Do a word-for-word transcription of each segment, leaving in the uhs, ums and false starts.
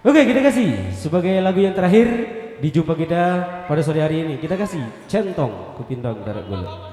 Oke, kita kasih sebagai lagu yang terakhir di jumpa kita pada sore hari ini. Kita kasih Centong Kupindang Darat Gula.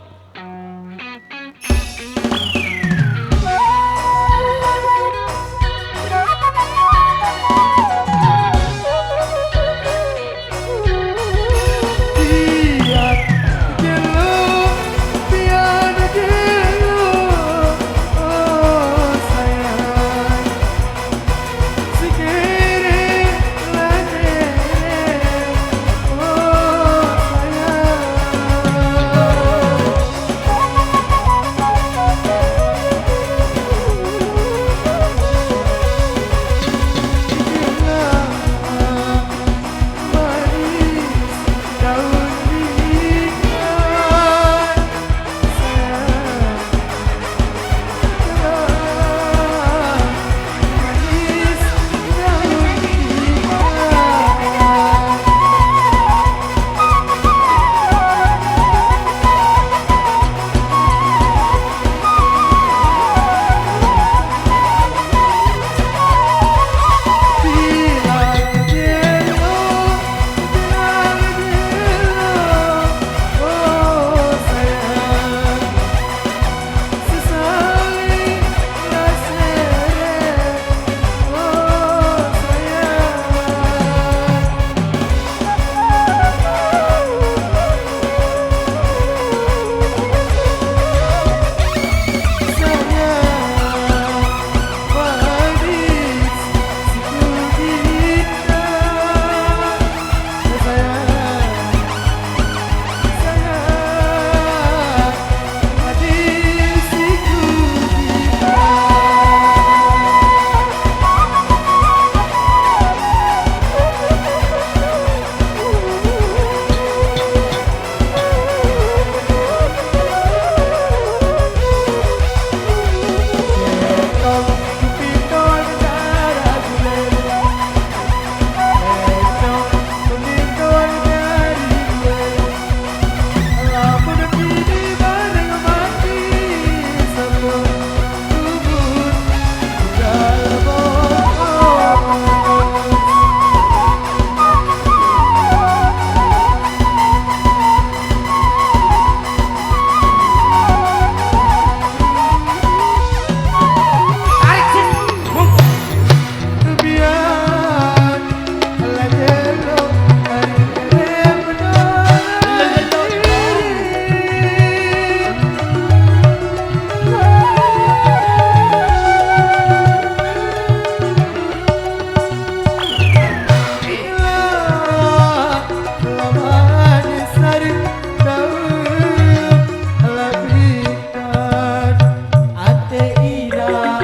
Ate ira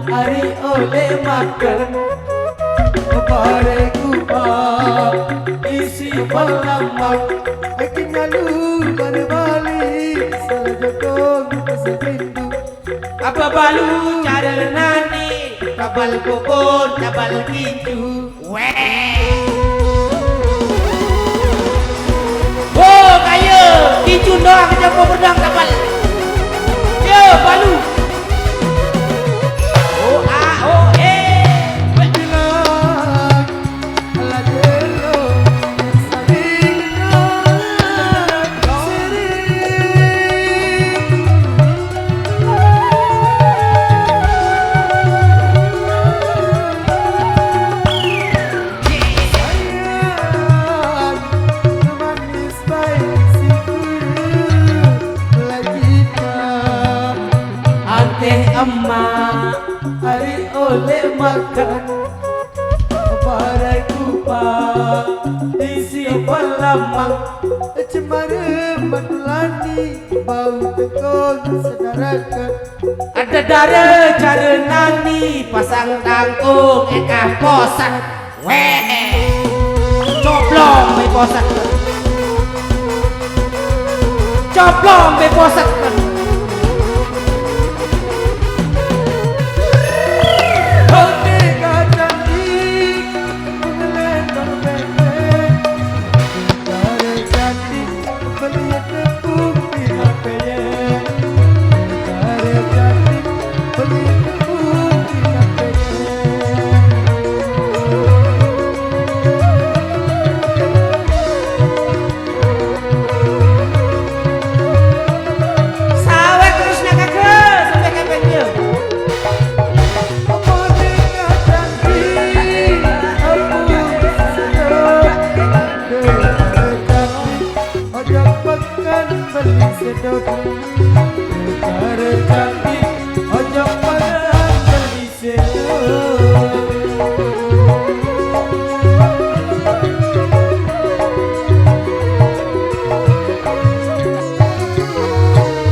ari ole makan, bare kupa isi palamak, ekinyalu bare bali, sala jotong pasakindu. Apa balu cara nani, tabal bobon, tabal kincu. Weh. Oh, kaya. Kincu doang aja mau berdang kapal. Ya, balu. Oh, ah, oh, eh. Weh. Ante emak hari oleh makan. Barai kupa isi palamang, cemara matulani, bau tekong sedarakan. Ada dara cara nani, pasang tangkung ekah posan. Weh, coblong be posan. Coblong be posan.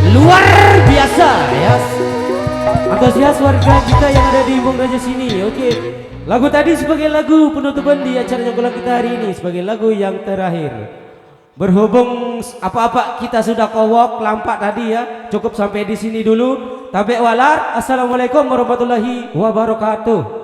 Luar biasa ya. Antusias warga kita yang ada di Embung Raja sini. Oke. Lagu tadi sebagai lagu penutupan di acara Nyonggolan kita hari ini, sebagai lagu yang terakhir. Berhubung apa-apa kita sudah kowok lampak tadi ya, cukup sampai di sini dulu. Tabek walar. Assalamualaikum warahmatullahi wabarakatuh.